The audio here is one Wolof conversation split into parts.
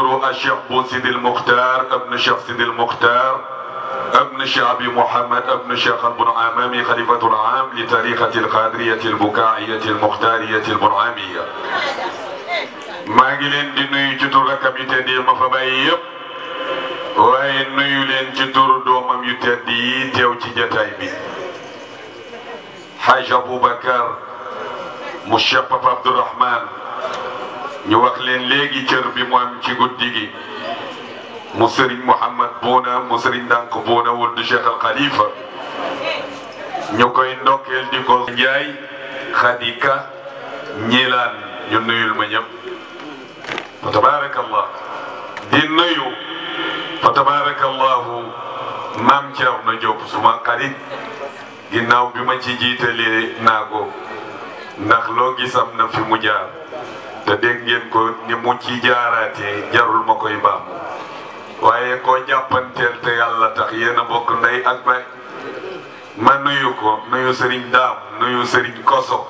الشيخ بو سيدي المختار ابن الشيخ سيدي المختار ابن شعبي محمد ابن الشيخ البنعامي خليفة العام لتاريخة القادرية البكاعية المختارية البنعامية. maa ngi leen di nuyu ci tur rakam yu tedd yi ma fa bàyyi yëpp waaye nuyu leen ci tur doomam yu tedd yi teew ci jataay bi. Haj Aboubacar mu Cheikh Papa Abdourahmane ñu wax leen léegi cër bi mu am ci guddi gi mu Serigne Mouhamad Bouna mu Serigne Dank Bouna wul du Cheikh Al Khalifa ñu koy ndokkeel di ko Njaay Khadika ñilaan ñu nuyul ma ñëpp fa tabarakallah di nuyu fa tabarakallahu maam Thierno Diop suma xarit ginnaaw bi ma ci jiitalee naa ko ndax loo gisam na fi mu jaar te dégg ngeen ko ni mu ci jaaraatee jarul ma koy baam waaye koo jàppanteel te yàlla tax yéen a bokk ndey ak baay ma nuyu ko nuyu Serigne Daam nuyu Serigne Koso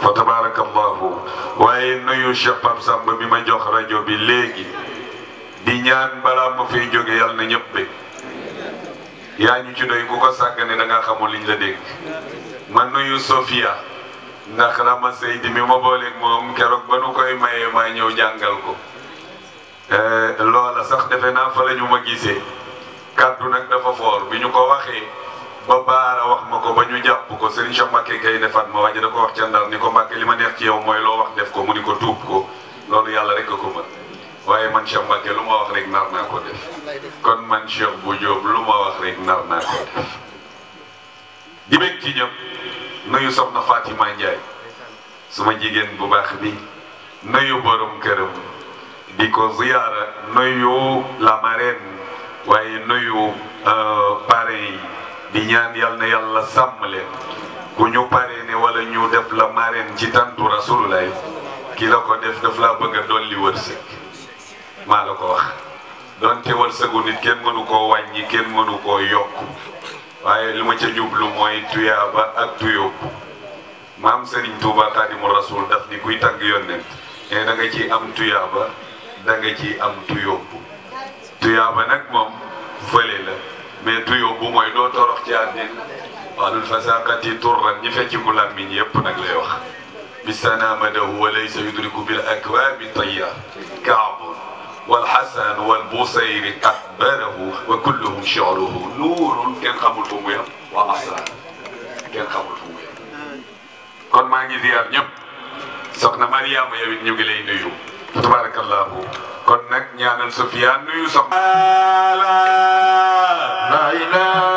fa tabarakallahu waaye nuyu Cheikh Pape Samba bi ma jox rajo bi léegi di ñaan balaa ma fiy jóge yàlla na ñëpp be yaa ñu ci doy ku ko sàggane da nga xamul liñ la dégg ma nuyu Sofia ndax Rama Seydi mi ma booleeg moom keroog ba nu koy mayee maa ñëw jàngal ko loola sax defe naa fa la ñu ma gisee kaddu nag dafa foor bi ñu ko waxee ba baara wax ma ko ba ñu jàpp ko Serigne Cheikh Mbacké Gaynde Fatma waji da ko wax ca Ndar ni ko Mbacké li ma neex ci yow mooy loo wax def ko mu ni ko tuub ko loolu yàlla rek a ko mën waaye man Cheikh Mbacké lu ma wax rek nar naa ko def kon man Cheikh bu Diop lu ma wax rek nar naa ko def di bég ci ñëpp nuyu soxna Fatima Ndiaye suma jigéen bu baax bi nuyu borom këram di ko ziyaara nuyu la marraine waaye nuyu parrain yi di ñaan yal na yàlla sàmm leen ku ñu parrainé wala ñu def la marraine ci tantu rasulullah ki la ko def daf laa bëgg a dolli wërsëg maa la ko wax donte wërsëgu nit kenn mënu koo wàññi kenn mënu koo yokk waaye li ma ca jublu mooy tuyaaba ak tuyóbbu maam Serigne Touba Xaadimu Rasul daf ni kuy tagg yonent ne da nga ci am tuyaaba da nga ci am tuyóbbu tuyaaba nag moom fële la mais tuyóbbu mooy doo torox ci àddina waalul fasaqati turran ñi fecc ku làmmiñ yëpp nag lay wax bisanamadahu wa laysa yudriku bil akwabi tayyar Kaab wal Hasan wal Busayri akbarahu wa kulluhum shi'ruhu nuurun kenn xamul fu mu yem wa asrar kenn xamul fu mu yem kon maa ngi ziar ñëpp soxna Mariama yow it ñu ngi lay nuyu tabarakallahu kon nag ñaanal Sofia nuyu soxna la ilaha